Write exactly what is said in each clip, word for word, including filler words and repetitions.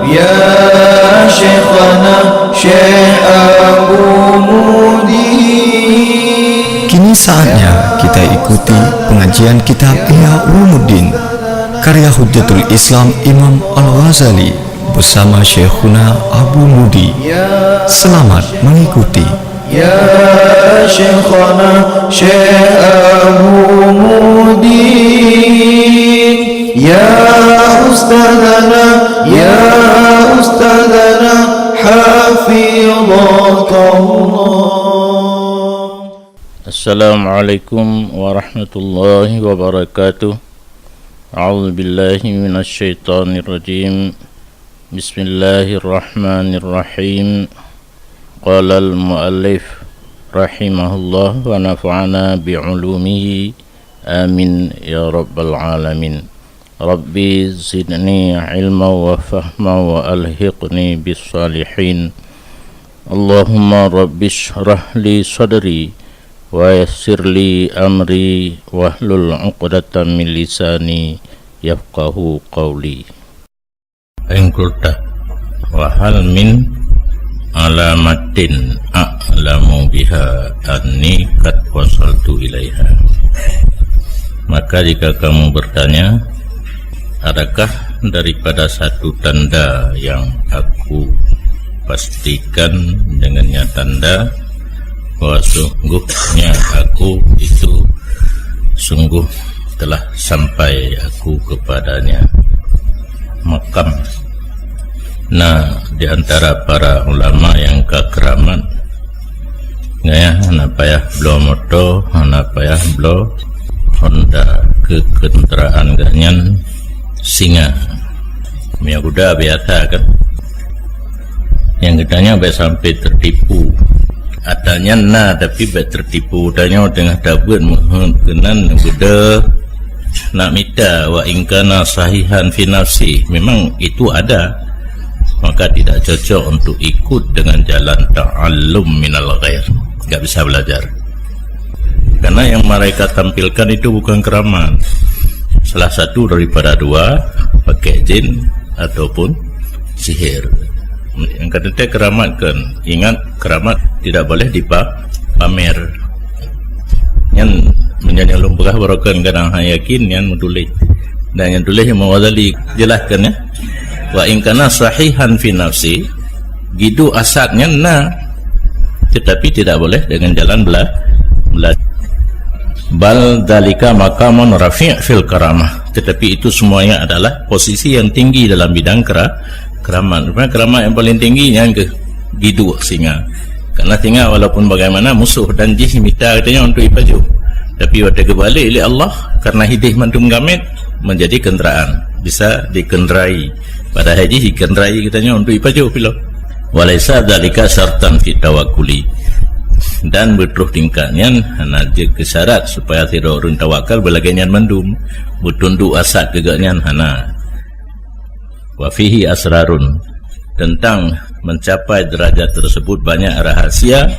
Ya Syekhana Syekh Abu Mudi. Kini saatnya kita ikuti pengajian kitab Ihya Ulumuddin karya Hujjatul Islam Imam Al-Ghazali bersama Syekhuna Abu Mudi. Selamat mengikuti. Ya Syekhana Syekh Abu Mudi, ya Ustadzana, ya Ustadzana, hafizakallah. Assalamualaikum warahmatullahi wabarakatuh. A'udzubillahi minasyaitonirrajim. Bismillahirrahmanirrahim. Qalal muallif rahimahullah wa nafa'ana bi ulumihi. Amin ya rabbal alamin. Rabbi zidni ilma wa fahma wa alhiqni bis salihin. Allahumma rabbi shrah li sadri wa yassir li amri wahlul uqdatam min lisani yafqahu qawli. Enkulta, wa hal min alamatin a'lamu biha anni qad wasaltu ilaiha. Maka jika kamu bertanya, adakah daripada satu tanda yang aku pastikan dengannya tanda bahwa sungguhnya aku itu sungguh telah sampai aku kepadanya. Makam. Nah, di antara para ulama yang ka keramat, gaya hana payah bloe moto, hana payah bloe Honda, keu kenderaan geuhnyan singa. Meunyoe kuda biasa kan. Nyang geutanyoe bèk sampai tertipu. Ata nyan na, tapi bèk tertipu. Tanyoe teungoh tabeuet meuheuet keunan beudôh nak mita, wa in kana sahihan fi nafsi. Memang itu ada. Maka tidak cocok untuk ikut dengan jalan ta'allum minal ghair. Enggak bisa belajar. Karena yang mereka tampilkan itu bukan keramat. Salah satu daripada dua, pakai jin ataupun sihir. Nyang ka teuntèe keramat kan, ingat, keramat tidak boleh dipa-, pamer. Nyan, meunyoe nyang lôn peugah baroe kan kadang hana yakin, nyan meutuléh. Dan nyang tuléh Imam Ghazali jelaskan, ya. Wa in kana sahihan fi nafsi, giduek asat nyan na, tetapi tidak boleh dengan jalan bela-, bela-, bal dzalika maqamun rafi' fil karamah. Tetapi itu semuanya adalah posisi yang tinggi dalam bidang kera-, keramat. Rupanya keramat yang paling tinggi nyan keuh giduek singa. Karena singa walaupun bagaimana musuh dan jih mita geutanyoe untuk ipajoh. Tapi watèe geubalek lé Allah, karena hidéh mandum gamét, menjadi kenderaan, bisa dikenderai. Padahai jih dikenderai geutanyoe untuk ipajoh piloh. Walaisa dzalika syartan fi tawakkuli. Dan beutroh tingkat nyan hana jeuet keu syarat supaya sidroe ureueng tawakal beulagèe nyan mandum, beutunduk asat keu gobnyan, hana. Wa fihi asrarun. Tentang mencapai derajat tersebut banyak rahasia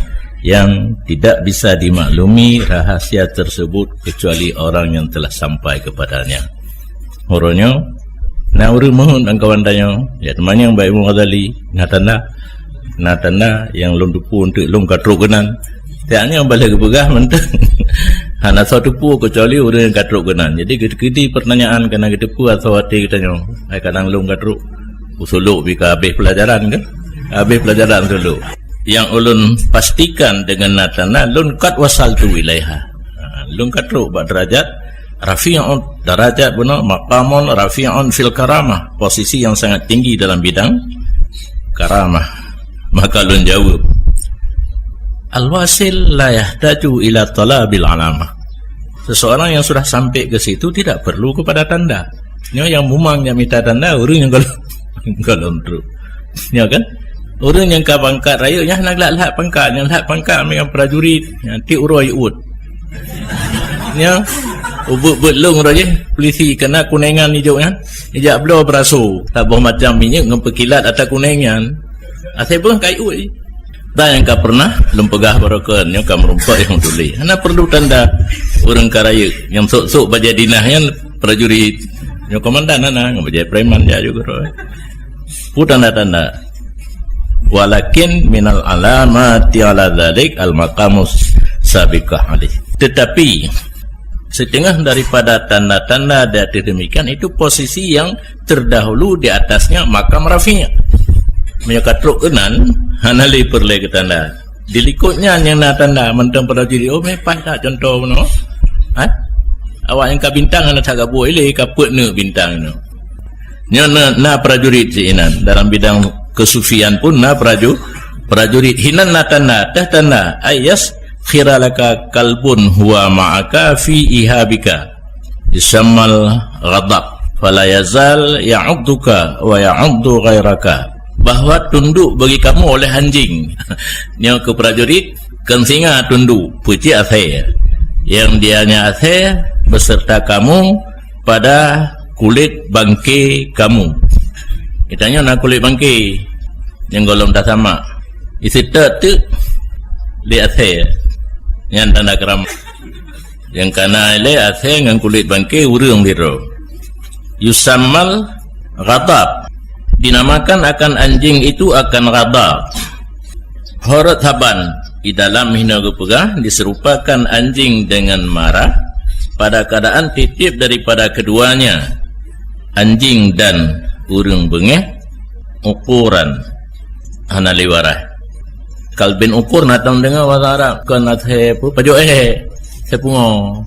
yang tidak bisa dimaklumi rahasia tersebut kecuali orang yang telah sampai kepadanya. Uroe nyoe, na ureueng meuheuet lam kawan tanyoe, ya teumanyong bak Imam Ghazali, na tanda, na tanda nyang lôn teupeue eunteuk lôn ka trok keunan. Tiep nyoe bak lheueh geupeugah mantong. Hana soe teupeue keucuali ureueng nyang ka trok keunan. Jadi, geukeudi pertanyaan ka na geuteupeue asoe até geutanyoe. Hai kadang lôn ka trok. Usulok bika habéh pelajaran kan? Habéh pelajaran usulok. Nyang ulôn pastikan dengan na tanda lôn qad wasaltu ilaiha. Ha, lôn ka trok bak derajat rafi'un, derajat bunoe maqamun rafi'un fil karamah, posisi yang sangat tinggi dalam bidang karamah. Maka lôn jaweueb, "Al-wasil la yahtaju ila talabil alamah." Seseorang yang sudah sampai ke situ tidak perlu kepada tanda. Nyoe nyang mumang nyang mita tanda, ureueng nyang golom, golom trok. Nyoe kan? Ureueng nyang ka pangkat rayeuk nyan hana lhak-lhak pangkat, nyang lhak pangkat meunyoe prajurit, nyan tiep uroe jiôt. Nyoe, ubeuet-beuet lôn roh jih, polisi keunan kunengan ijok nyan, ijak bloe beuraso, saboh macam minyeuk ngon peukilat ata kuneng nyan. Asai beuh ka jiôt. Dan nyang ka pernah lôn peugah baroe kön, nyoe ka meurumpok nyang tuléh. Hana perlu tanda ureueng ka rayeuk, nyang sok-sok bajèe dinah nyan prajurit. Nyoe komandan hana, ngon bajèe preman jak juga roh. Tanda-tanda. Walakin minal alamati ala dzalik al-maqamus sabiqah alaih. Tetapi, setengah daripada tanda-tanda di atas demikian itu posisi yang terdahulu di atasnya makam rafi'. Meunyoe ka trok keunan, hana lé peureulée geutanda. Di likot nyan nyang na tanda, mantong prajurit, oh, meupaih that contoh bunoe. Ha? Awak nyang ka bintang hana that gabuek ilée, ka peuet neuk bintang nyoe. Nyoe na, na prajurit sinan. Dalam bidang kesufian pun na praju-, prajurit. Hinan na tanda, teh tanda. Ayas khiralaka kalbun huwa ma'aka fi ihabika. Yusammal ghadab. Fala yazal ya'udduka wa ya'uddu ghairaka. Bahwa tunduk bagi kamu oleh anjing. Nyoe keu prajurit, keu singa tunduk, peucit asée. Yang dianya asée beserta kamu pada kulit bangke kamu. Geutanyoe na kulit bangke nyang gohlom tasamak. Iseutôt teuk lé asée. Nyan tanda keuramat. Nyang kana ilée asée ngon kulit bangke ureuëng sidroe. Yusammal ghadab. Dinamakan akan anjing itu akan ghadab. Horot saban, di dalam hina geupeugah diserupakan anjing dengan marah pada keadaan tiep-tiep daripada keduanya, anjing dan ureuëng beungéh, ukuran hana lé warai. Kalbin ukur na tom deungoe bahasa Arab, kon asée pu-, pajoh éh, asée pungoe.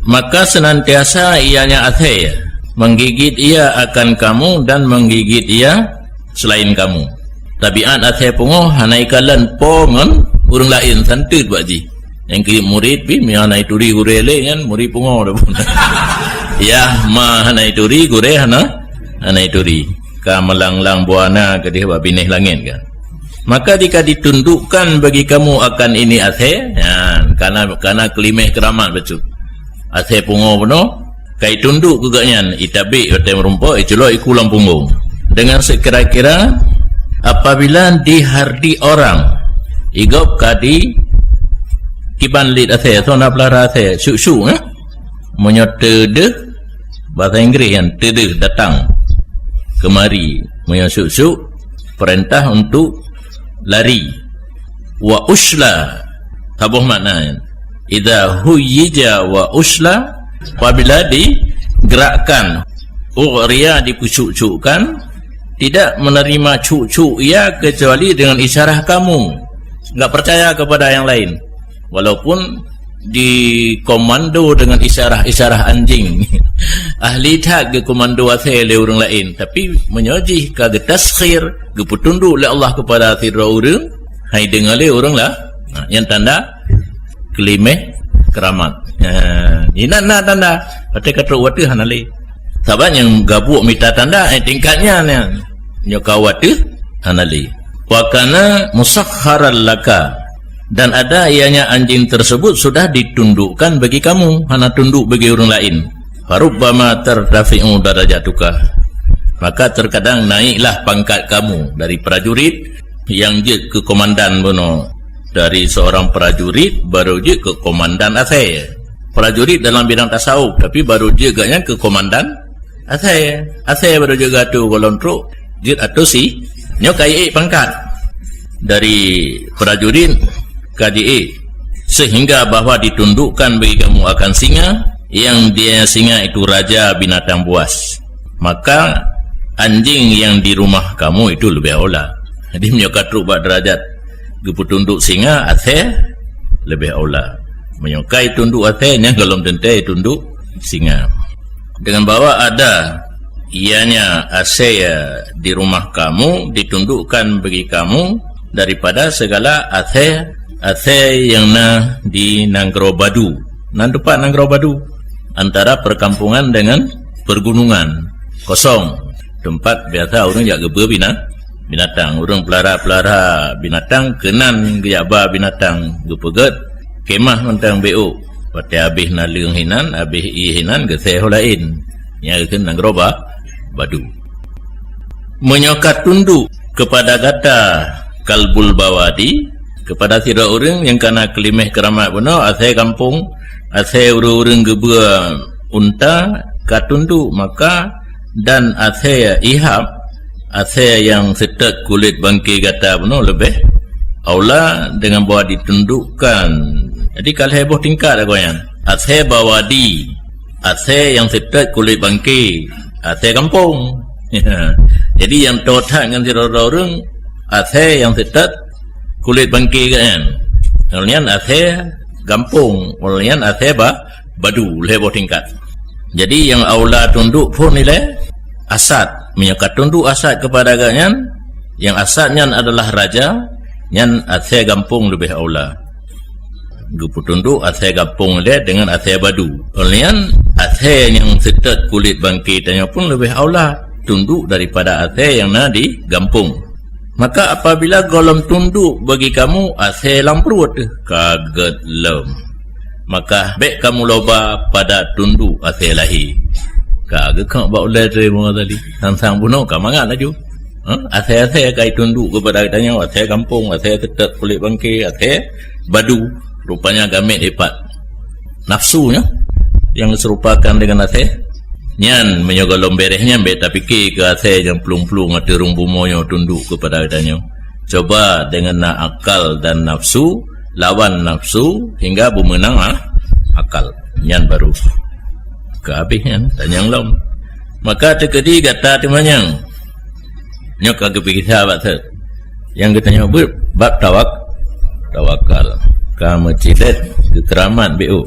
Maka senantiasa ianya asée menggigit ia akan kamu dan menggigit ia selain kamu. Tabiat asée pungoe hana ikalon po ngon ureuëng laén, santeut bak jih. Nyang keu murit pih, mi hana ituri gurée lé nyan, murit pungoe dah pun. Yah ma hana ituri, gurée hana, hana ituri. Ka meulanglang buana keudeh bak binéh langét kan. Maka jika ditundukkan bagi kamu akan ini asée, nyan, kana, kana keulimeh keuramat bacut. Asée pungoe bunoe, ka itunduk keu gobnyan, itabek watée meurumpok, iculok iku lam punggong. Dengan sekira-kira apabila dihardi orang, igob ka di kiban lit asée, soe na peulara asée, syuk-syuk, eh? Meunyoe teudeuh, bahasa Inggris nyan, teudeuh, datang, kemari. Meunyoe syuk-syuk, perintah untuk lari. Wa usla, saboh makna nyan. Idza huyyija wa usla, apabila digerakkan, ughriya, dipeucuk-cukkan, tidak menerima cuk-cuk ia kecuali dengan isyarah kamu. Enggak percaya kepada yang lain. Walaupun dikomando dengan isyarah-isyarah anjing. Ahli that geukomando asée lé ureuëng laén, tapi meunyoe jih ka geutaskhir, geupeutunduk lé Allah kepada sidroe ureuëng, hai deungoe lé ureuëng lah. Nah, nyan tanda keulimeh keuramat. Ha, inan na tanda. Watée ka trok u ateueh hana lé. Sabab nyang gabuek mita tanda, eh, tingkat nyan, nyan. Nyoe ka u ateueh hana lé. Wa kana musakharan laka. Dan ada ianya anjing tersebut sudah ditundukkan bagi kamu, hana tunduk bagi ureuëng laén. Farubbama tartafi'u darajatuka. Maka terkadang naiklah pangkat kamu dari prajurit nyang jeuet keu komandan bunoe. Dari seorang prajurit baru jeuet keu komandan asée. Prajurit dalam bidang tasawuf, tapi baru jeuet gobnyan keu komandan asée. Asée baru jeuet geuatô, gohlom trok jeuet atô si, nyoe ka jiék pangkat. Dari prajurit ka jiék, sehingga bahwa ditundukkan bagi kamu akan singa, yang dia singa itu raja binatang buas. Maka anjing yang di rumah kamu itu lebih aula. Jadi meunyoe ka trok bak derajat geupeutunduk singa, asée lebih aula. Meunyoe ka itunduk asée, nyan gohlom teuntée itunduk singa. Dengan bahwa ada ianya asée di rumah kamu ditundukkan bagi kamu daripada segala asée, asée yang na di nanggroe Badu. Nan teumpat nanggroe Badu, antara perkampungan dengan pergunungan, kosong. Teumpat biasa ureuëng jak geuba bina-, binatang. Ureuëng peulara-peulara binatang keunan geujak ba binatang, geupeugét kemah mantong bék. Watée habéh naleueng hinan, habéh ié hinan, geuséh ho laén. Nyan keuh nanggroe Ba-, Badu. Meunyoe ka tunduk kepada gata kalbul bawadi, kepada sidroe ureuëng nyang kana keulimeh keuramat bunoe, asée gampông, asée ureuëng-ureuëng geuba unta ka tunduk, maka dan asée ihab Asèe nyang seutôt kulét bangké gata bunoe leubeh aula deungon bahwa ditundukkan. Jadi ka lhèe boh tingkat lagoe nyan. Asèe bawadi, asèe nyang seutôt kulét bangké, asèe gampông. Jadi nyang toe that ngon sidroe-droe ureueng, asèe nyang seutôt kulét bangké geuh nyan. Nyan asèe gampông, nyan asèe ba-, badu, lhèe boh tingkat. Jadi nyang aula tunduk phôn ilèe asad. Meunyoe ka tunduk asad keupada geuh nyan, nyang asad nyan adalah raja, nyan asèe gampông leubeh aula. Geupeutunduk asèe gampông ilèe deungon asèe badu. Nyan asèe nyang seutôt kulét bangké tanyoe phôn leubeh aula tunduk daripada asèe nyang na di gampông. Maka apabila gohlom tunduk bagi kamu asèe lam pruet, ka gèt lom. Maka bèk kamu loba pada tunduk asèe lahé. Ka geukheun bak ulèe teurimong tadi. Sang-sang bunoe ka mangat laju. Ha? Asèe-asèe ka itunduk keupada geutanyoe, asèe gampông, asèe seutôt kulét bangké, asèe badu. Rupanya gamét ipat. Nafsu nyoe nyang seurupakan deungon asèe. Nyan meunyoe gohlom bèrèh nyan bèk tapike keu asèe nyang plueng-plueng ateueh rhueng bumoe nyoe tunduk keupada geutanyoe. Cuba deungon na akal dan nafsu, lawan nafsu hingga beumeunang, ah, akal. Nyan baru ka habéh nyan, tanyong lom. Maka teukeudi gata teumanyong. Nyoe ka geupikir sahabat seuet. Nyang geutanyoe beuet bab tawak-, tawakal. Ka meucilet geukeuramat B O.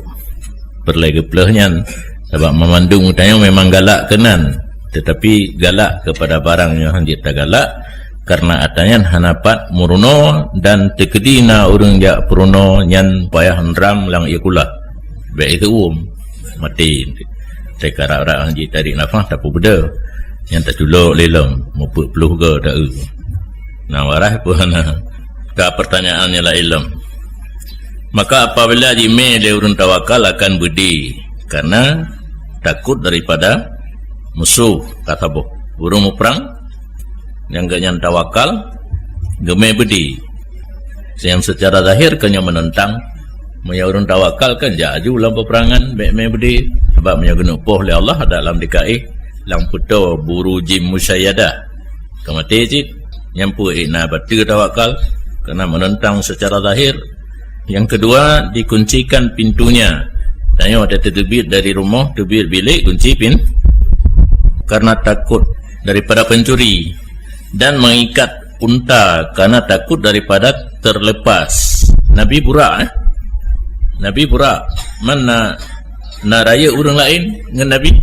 Peureulèe geupleuh nyan, sabab meumandum geutanyoe memang galak keunan, teutapi galak keupada barang nyang hana jeuet tagalak, kareuna atra nyan hana pat meurunoe dan teukeudi na ureueng jak peurunoe nyan payah neurang lam ié kulah. Bèk ié seuuem, maté. Teuka rab-rab hana jeuet tarék nafah tapeubeudoe. Nyan taculok lé lom, mupeuet ploh goe ta-eu. Na waras peue hana? Ka pertanyaan nyang laén lom. Maka apabila jimé lé ureueng tawakal akan beudé, karena takot daripada musoh, ka saboh. Ureueng muprang nyang geuhnyan tawakal geumé beudé. Nyang seucara zahir keu nyoe meunentang, meunyoe ureueng tawakal kan jak aju lam peperangan, bèk mé beudé. Sabab meunyoe geuneuk poh lé Allah, adak lam D K I, lam peutoe buruji musyayadah. Ka maté cit, nyan peue ék na bateue tawakal, karena meunentang seucara zahir. Yang kedua, dikuncikan pintunya. Tanyoe watèe teubiet dari rumoh, teubiet bilék, kunci pin-, karena takot daripada pencuri. Dan mengikat unta karena takut daripada terlepas. Nabi Burak, eh? Nabi Burak, mana na rayeuk ureueng laén ngon Nabi?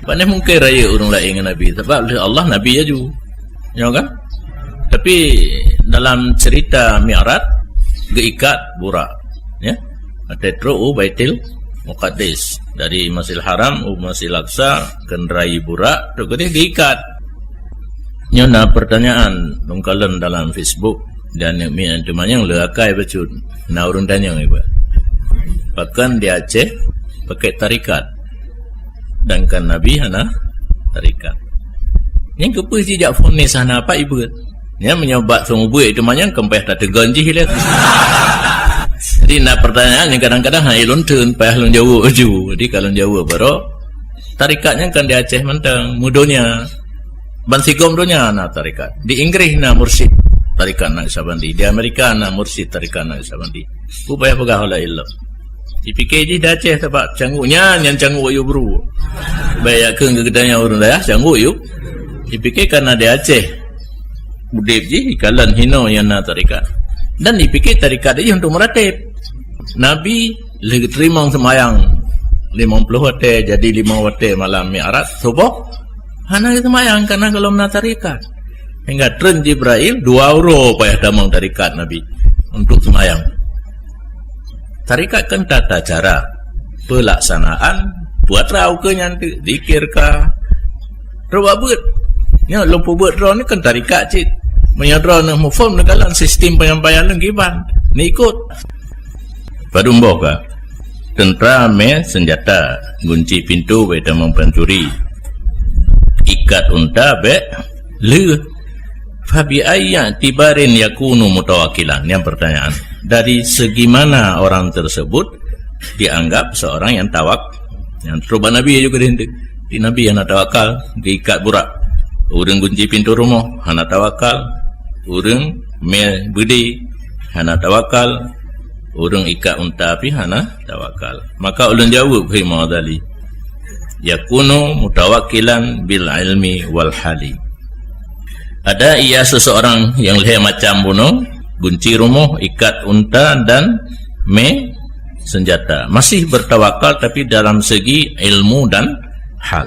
Pane mungken rayeuk ureueng laén ngon Nabi, sabab lé Allah Nabi aju. Nyoe kan? Tapi dalam cerita Mi'raj, geuikat Burak, ya. Watèe trok u Baitul Muqaddas, dari Masjidil Haram u Masjidil Aqsa, keunerai Burak, trok keudeh geuikat. Nyoe na pertanyaan lôn kalon dalam Facebook, dan miet teumanyong le akai bacut. Na ureueng tanyong iba. Pakon di Aceh pakai tarikat, sedangkan Nabi hana tarikat. Nyang keupeue sijak vonis hana apa ibeut. Nyan meunyoe bak seumeubeuet teumanyong kan payah tateugon jih lé. Jadi na pertanyaan nyang kadang-kadang hana lôn theun, payah lôn jaweueb aju. Jadi ka lôn jaweueb baroe, tarikat nyan kan di Aceh mantong, meudonya. Ban sigom donya na tarikat. Di Inggris na mursyid tarikat Naqsyabandi, di Amerika na mursyid tarikat Naqsyabandi. Peue payah peugah ulèe ilom. Jipike jih di Aceh sabab cangguek nyan, nyan cangguek yue bru. Bèk jak kheun keu geutanyoe ureueng dayah cangguek yue. Jipike karena di Aceh udép jih ikalon hinoe nyang na tarikat. Dan jipike tarikat jih untuk meuratéb. Nabi lheueh geuteurimong seumayang limong ploh watèe, jadi lima watèe malam Mi'raj, suboh hana geuseumayang karena gohlom na tarikat. Hingga treun Jibrail dua uroe payah tamong tarikat Nabi untuk seumayang. Tarikat kan tata cara, peulaksanaan, buat rau keu nyan teuk, zikir ka. Rot bak beuet. Nyoe lôn peubeuet droeneuh kan tarikat cit. Meunyoe droeneuh muphom neukalon sistem penyampaian lôn kiban, neuikot. Padum boh ka. Teuntara mé seunjata, gunci pintoe bèk tamong pancuri. Ikat unta bèk lheueh. Fabi ayyi i'tibarin yakunu mutawakkilan? Nyan pertanyaan. Dari segi mana orang tersebut dianggap seorang yang tawak-, nyang trok bak Nabi juga di, di Nabi hana tawakal, geuikat Burak. Ureuëng gunci pintoe rumoh hana tawakal, ureuëng mé beudé hana tawakal, ureuëng ikat unta pih hana tawakal. Maka ulôn jaweueb, hai Imam Ghazali, yakunu mutawakkilan bil ilmi wal hali. Ada ia seseorang nyang lhée macam bunoe, gunci rumoh, ikat unta dan mé senjata. Masih bertawakal tapi dalam segi ilmu dan hal.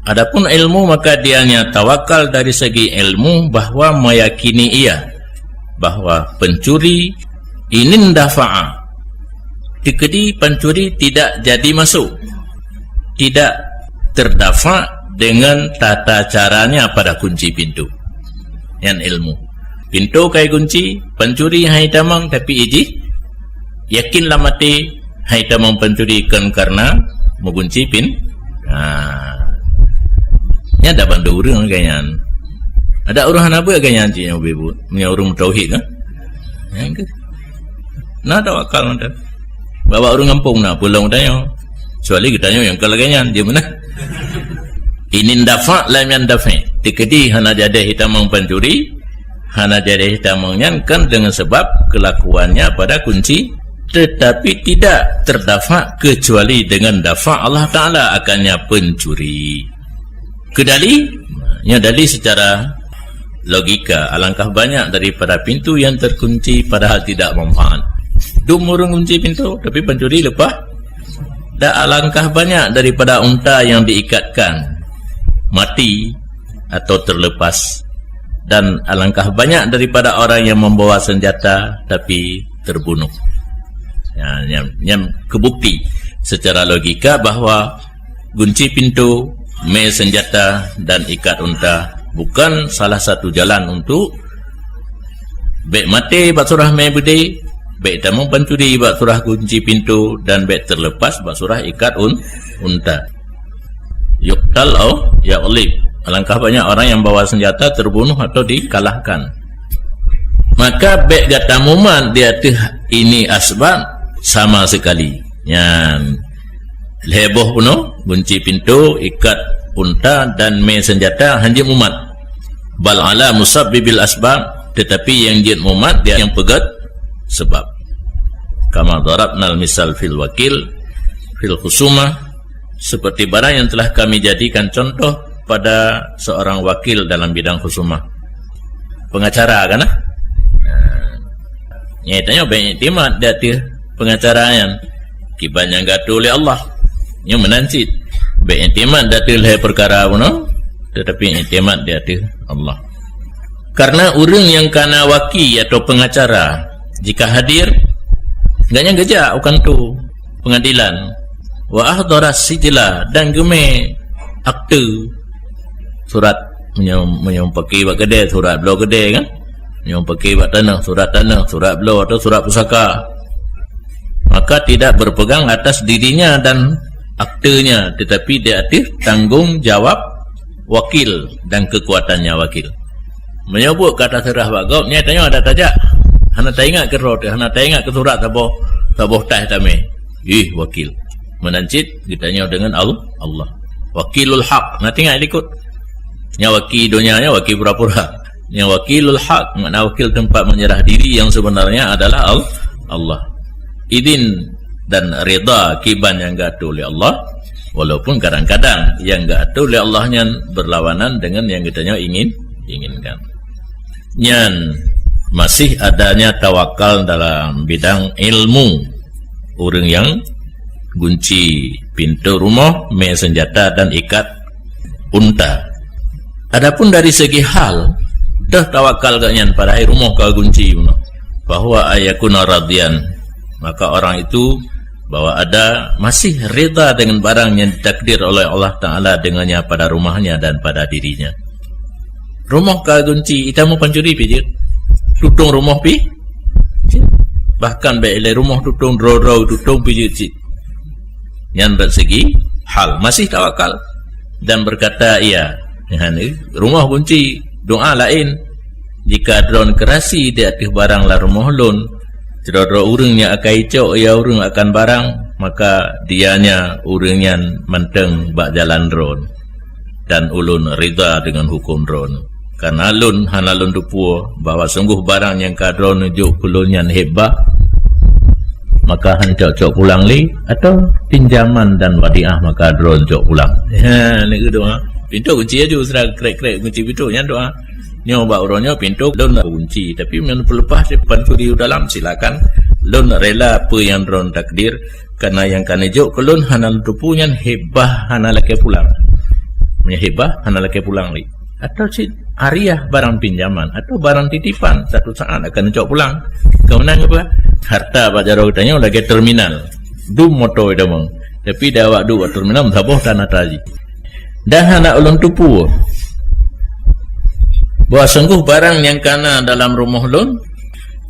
Adapun ilmu, maka dianya tawakal dari segi ilmu bahwa meyakini ia bahwa pencuri inin dafa'a, teukeudi pencuri tidak jadi masuk, tidak terdafa dengan tata caranya pada kunci pintu. Nyan ilmu. Pintu kai kunci, pencuri hai tamong tapi ijih yakin lam até hai tamong pencuri kon karena meugunci pin. Ha. Nyan ada bandum ureuëng lagée nyan. Ada ureuëng hana beuet lagée nyan cit nyang ubé buet. Meunyoe ureuëng tauhid kan? Nyan ke? Na tawakal mantap. Bak ureuëng gampông na peulong tanyoe. Kecuali geutanyoe nyang ka lagée nyan, dia meunan. Inin dafa lam nyan dafa. Teukeudi hana jadi hai tamong pencuri, hana jadi hai tamong nyan kan dengan sebab kelakuannya pada kunci, tetapi tidak terdafa kecuali dengan dafa Allah Ta'ala akannya pencuri. Kedali, nya dali secara logika, alangkah banyak daripada pintu yang terkunci padahal tidak manfaat. Dum ureuëng kunci pintu, tapi pencuri lepas. Dan alangkah banyak daripada unta yang diikatkan mati atau terlepas. Dan alangkah banyak daripada orang yang membawa senjata tapi terbunuh. Ya, nyam, nyam kebukti secara logika bahwa gunci pintu, mé senjata dan ikat unta bukan salah satu jalan untuk bék maté bak surah mé beudé, bék tamong pencuri bak surah gunci pintu dan bék terlepas bak surah ikat un, unta. Yuktal au yaghlib. Alangkah banyak orang yang bawa senjata terbunuh atau dikalahkan. Maka bék gata mumat di ateueh ini asbab sama sekali. Nyan. Lhée boh bunoe, gunci pintu, ikat unta dan mé senjata hana jeuet mumat. Bal ala musabbibil asbab, tetapi yang jeuet mumat dia yang peugét sebab. Kama darabnal misal fil wakil, fil khusumah, seperti barang yang telah kami jadikan contoh pada seorang wakil dalam bidang khusumah. Pengacara kan? Nah, nyai tanyoe bék iktimat di ateueh pengacara nyan. Kiban nyang geuatoe lé Allah. Nyoe meunan cit. Bék iktimat di ateueh lhée peukara bunoe, tetapi iktimat di ateueh Allah. Karena ureuëng nyang kana waki atau pengacara, jika hadir, gobnyan geujak u kantô pengadilan. Wa ahdara sijla, dan geumé akte surat, meunyoe, meunyoe paké bak keudée, surat bloe keudée kan? Meunyoe paké bak tanoh, surat tanoh, surat bloe atau surat pusaka. Maka tidak berpegang atas dirinya dan aktenya, tetapi di ateueh tanggung jawab wakil dan kekuatannya wakil. Meunyoe buet ka taseurah bak gob, nyan tanyoe adak tajak. Hana taingat keu droe teuh, hana taingat keu surat saboh, saboh taih tamé. Ih, wakil. Meunan cit geutanyoe deungon Al-, Allah. Wakilul haq. Na teuingat likot. Nyan waki donya, nyan waki pura-pura. Nyan wakilul haq, makna wakil tempat menyerah diri yang sebenarnya adalah Al-, Allah. Idin dan rida kiban nyang geuatoe lé Allah, walaupun kadang-kadang nyang geuatoe lé Allah nyan berlawanan dengan nyang geutanyoe ingin, inginkan. Nyan masih adanya tawakal dalam bidang ilmu. Ureuëng nyang gunci pintoe rumoh, mé senjata dan ikat unta. Adapun dari segi hal, teuh tawakal gobnyan padahai rumoh ka gunci bunoe, bahwa ayakuna radiyan, maka orang itu bahwa ada masih rida dengan barang yang ditakdir oleh Allah Ta'ala dengannya pada rumahnya dan pada dirinya. Rumoh ka gunci, itamong pancuri pih jeuet. Tutong rumoh pih jeuet. Bahkan bék ilée rumoh tutong, droe-droe tutong pih jeuet cit. Nyan bak segi hal, masih tawakal. Dan berkata ia, nyan, rumoh gunci, doa laén. Jika droen keurasi di ateueh barang lam rumoh lôn, sidroe-droe ureuëng nyang akai cok ia ureuëng akan barang, maka dianya ureuëng nyan mantong bak jalan droen. Dan ulôn ridha deungon huköm droeneuh. Kareuna lôn hana lôn teupeue bahwa sunggoh barang nyang ka droeneuh jok keu lôn nyan hibah, maka han cok-cok pulang lé, atawa pinjaman dan wadiah maka droeneuh cok pulang. Ha, nyoe doa. Pintoe gunci laju, sira krek-krek gunci pintoe nyan doa. Nyoe bak uroe nyoe pintoe lôn gunci, tapi meunyoe peuleupah si pancuri u dalam, silakan. Lôn rela peue nyang droeneuh takdir, kareuna nyang ka neujok keu lôn hana lôn teupeue nyan hibah hana lakée pulang. Meunyoe hibah hana lakée pulang lé. Atawa cit ariah barang pinjaman, atawa barang titipan, satu saat akan neucok pulang. Keumanaan geupeugah? Harta bak jaroe geutanyoe lagée terminal. Dum moto itamong. Tapi dak awak duek bak terminal, saboh tan atra jih. Dan hana ulôn teupeue bahwa sunggoh barang nyang kana dalam rumoh lôn,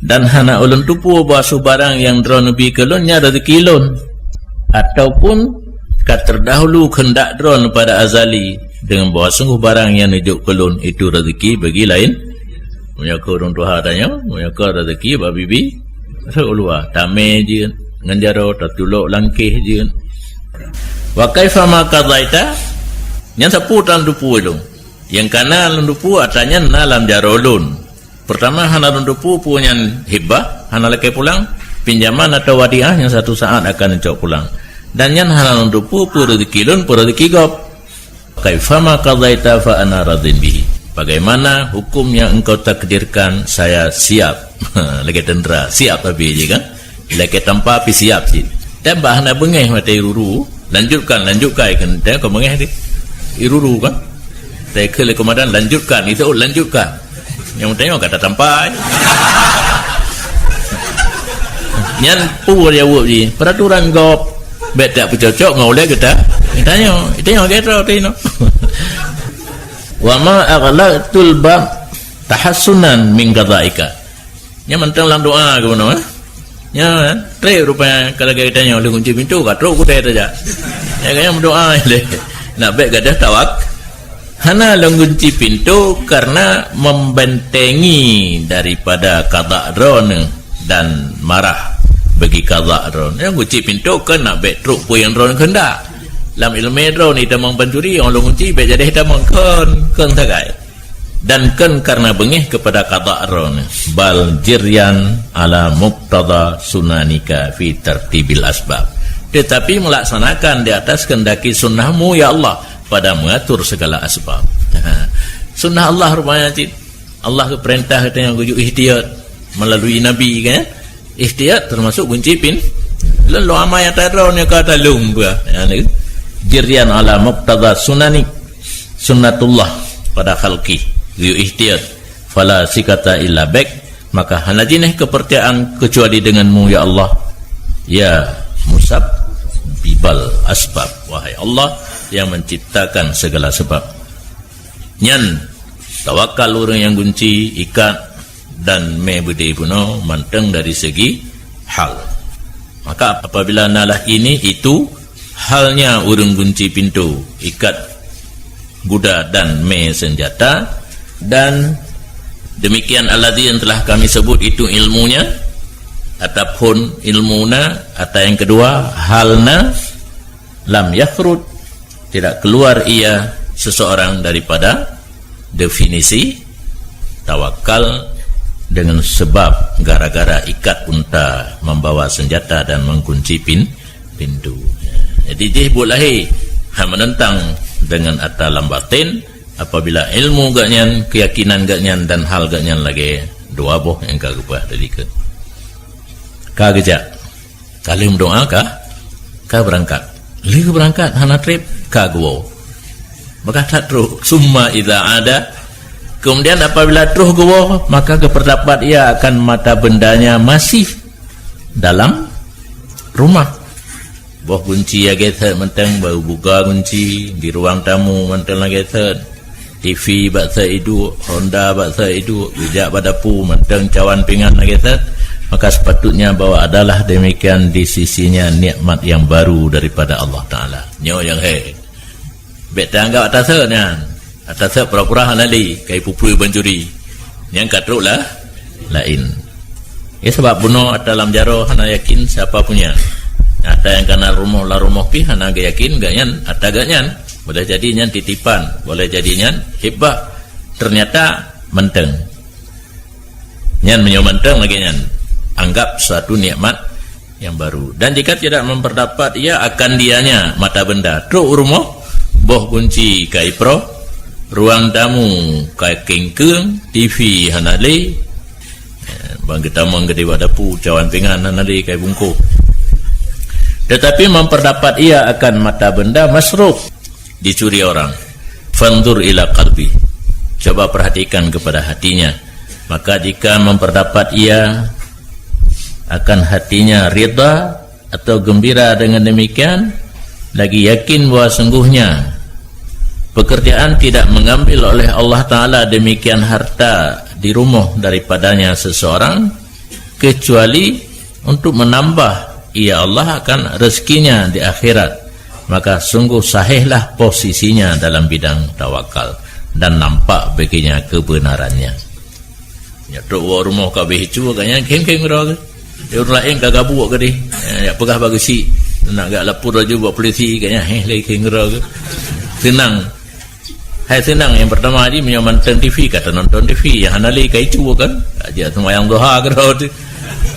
dan hana ulôn teupeue bahwa su barang nyang droeneuh bi keu lôn nyan rezeki lôn, ataupun ka terdahulu kehendak droeneuh pada azali, deungon bahwa sunggoh barang nyang neujok keu lôn itu rezeki bagi laén. Meunyoe keu ureuëng tuha tanyoe, meunyoe keu rezeki bak bibi, rhot u luwa, tamé jeuet ngon jaroe, tatulok langkéh jeuet. Wa kaifa ma qadaita, nyan sapeue tan teupeue lôn. Nyang kana lôn teupeue atra nyan na lam jaroe lôn. Peurtama hana lôn teupeue peue nyan hibah, hana lakée pulang, pinjaman atawa wadiah nyang satu saat akan neucok pulang. Dan nyan hana lôn teupeue peue rezeki lôn, peue rezeki gob. Kaifama qadaita fa ana radin bihi. Bagaimana hukum yang engkau takdirkan, saya siap. Lagée tentera, siap habéh jih kan? Lagée tampa pih siap cit. Dan bah hana beungéh mata iruru, lanjutkan, lanjutkan kan. Tengok kau beungéh tu. Iruru kan? Tengok lé komandan, lanjutkan. Itu, oh, lanjutkan. Nyang tengok kata tampa. Nyan peue jaweueb jih. Peraturan gob. Bék tak peucocok ngon ulée geuta. Tanyoe, tanyoe gata teuinok. Wa ma aghlaqtul bab tahassunan min qadaika. Nyan mantong lam doa geunoe, eh. Nyan, eh, trép rupanya ka lagée tanyoe lheueh gunci pintoe ka trok kudée tajak. Ya kan, meudoa lé. Nak bék gadoh tawak. Hana lôn gunci pintoe karena membentengi daripada qada droeneuh dan marah bagi qada droeneuh. Nyang gunci pintoe kan nak bék trok peue nyang droeneuh kehendak. Lam ileumé droeneuh itamong pancuri, nyang lôn gunci bék jadi itamong kon, kon sagai. Dan kon karena beungéh kepada qada droeneuh. Bal jiryan ala muqtada sunanika fi tartibil asbab. Tetapi melaksanakan di atas kehendaki sunnahmu, ya Allah, pada mengatur segala asbab. Sunnah Allah rupanya cit. Allah geupeurintah geutanyoe geuyue ihtiyat melalui Nabi, kan? Ihtiyat termasuk gunci pin-, lôn lôn amai ata droeneuh ka ata lôn bah. Ya, ni. Jiryan ala muqtada sunani, sunnatullah pada khalqi. Geuyue ihtiyat. Fala sikata illa bik, maka hana jinéh keupeurcayaan kecuali denganmu, ya Allah. Ya musabbibal asbab, wahai Allah yang menciptakan segala sebab. Nyan tawakal ureuëng nyang gunci, ikat, dan mé beudé bunoe mantong dari segi hal. Maka apabila nalah ini itu halnya ureuëng gunci pintoe, ikat guda dan mé senjata, dan demikian alladzi yang telah kami sebut itu ilmunya, ataupun ilmuna, atau yang kedua halna, lam yakhrud, tidak keluar ia seseorang daripada definisi tawakal dengan sebab gara-gara ikat unta, membawa senjata dan mengkunci pin-, pintu. Jadi jih buet lahé hana menentang dengan ata lam batin apabila ilmu geuhnyan, keyakinan geuhnyan dan hal geuhnyan lagée dua boh nyang ka geupeugah tadi keu. Ka geujak. Ka lheueh meudoa ka, ka beurangkat. Lheueh beurangkat hana treb, ka geuwoe. Maka that troh, summa idza ada. Kemudian apabila troh geuwoe, maka geupeurdapat ia akan mata bendanya masih dalam rumah. Boh gunci lagée that mantong, bak buka gunci, di ruang tamu mantong lagée that. T V bak that iduek, Honda bak that iduek, geujak bak dapu mantong cawan pingan lagée that, maka sepatutnya bahwa adalah demikian di sisinya nikmat yang baru daripada Allah Taala. Nyoe nyang he. Bék tanggap ata that nyan. Ata that pura-pura hana lé, kai pupui pancuri. Nyang ka trok lah laén. Ya, sabab bunoe ata lam jaroe hana yakin siapa punya. Ata nyang kana rumoh lah rumoh pih hana geuyakin geuhnyan ata geuhnyan. Boleh jadi nyan titipan, boleh jadi nyan hibah. Ternyata manteng. Nyan meunyoe manteng lagée nyan, anggap suatu nikmat yang baru. Dan jika tidak memperdapat ia akan dianya mata benda, trok u rumoh, boh gunci ka iproh, ruang tamu ka kengkeung, T V hana lé, eh, bang geutamong geude bak dapu, cawan pingan hana lé ka ibungkoh. Tetapi memperdapat ia akan mata benda masruk, dicuri orang. Fanzur ila qalbi. Coba perhatikan kepada hatinya. Maka jika memperdapat ia akan hatinya ridha atau gembira dengan demikian, lagi yakin bahwa sungguhnya pekerjaan tidak mengambil oleh Allah Ta'ala demikian harta di rumoh daripadanya seseorang, kecuali untuk menambah ia Allah akan rezekinya di akhirat, maka sungguh sahihlah posisinya dalam bidang tawakal dan nampak baginya kebenarannya. Nyoe trok u rumoh ka beh cu, ka nyan khém-khém keudroe. Di ureuëng laén ka gabuk keudeh. Ya, peugah bak geuchik, nak gak lapor laju bak polisi, ka nyan héh lé khém keudroe. Seunang. Hai seunang, nyang pertama tadi meunyoe manteng T V, ka tanonton T V, nyang hana lé ka icu kan. Aja seumayang duha keudroe tu.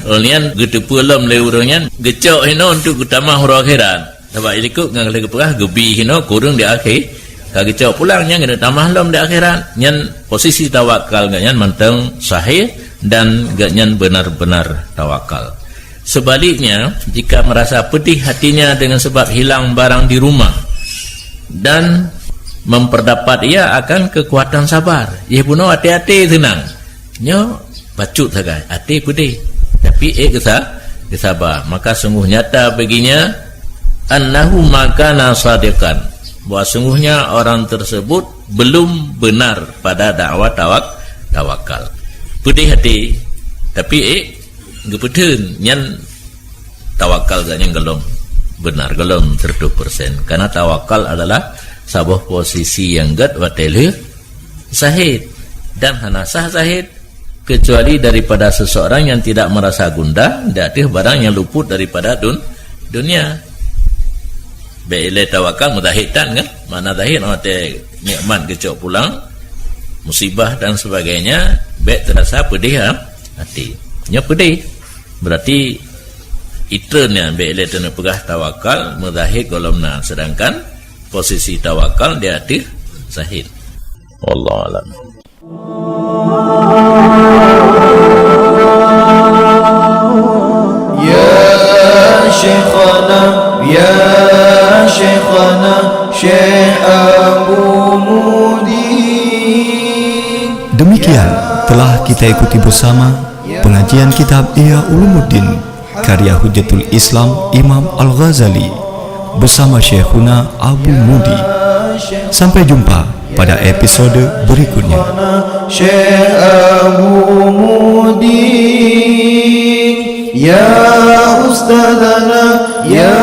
Oh, nyan geuteupeue lom lé ureuëng nyan, geucok hinoe untuk geutamah uroe akhirat. Sabab ilikot ngon lagée geupeugah geubi hinoe kureueng di akhé, ka geucok pulang nyan keuneuk tamah lom di akhirat. Nyan posisi tawakal geuh nyan manteng sahih dan geuh nyan benar-benar tawakal. Sebaliknya, jika merasa pedih hatinya dengan sebab hilang barang di rumah dan memperdapat ia akan kekuatan sabar, jih bunoe até-até seunang. Nyoe bacut sagai, até peudeh, tapi ék geusa-, geusaba. Maka sungguh nyata baginya annahu ma kana shadiqan, bahwa sungguhnya orang tersebut belum benar pada dakwah tawak-, tawakal. Peudeh até, tapi ék geupeutheun nyan tawakal geuh nyan golom benar, golom seratus persen. Karena tawakal adalah saboh posisi nyang gét watée lheueh sahid dan hana sah sahid kecuali daripada seseorang yang tidak merasa gundah di ateueh barang yang luput daripada dun-, dunia. Bék ilée tawakal muzahid tan kan? Makna zahid watée nikmat geucok pulang, musibah dan sebagainya, bék terasa pedih ha-, hati. Nyoe pedih. Berarti itreun nyan bék ilée taneuk peugah tawakal, muzahid golom na, sedangkan posisi tawakal di ateueh sahid. Wallahu a'lam. Ya Syekhana, ya Syekhana, Syekh Abu Mudi. Demikian telah kita ikuti bersama pengajian kitab Ihya Ulumuddin karya Hujjatul Islam Imam Al-Ghazali bersama Syekhuna Abu Mudi. Sampai jumpa pada episode berikutnya. Syekh Abu Mudi, ya Ustazana, ya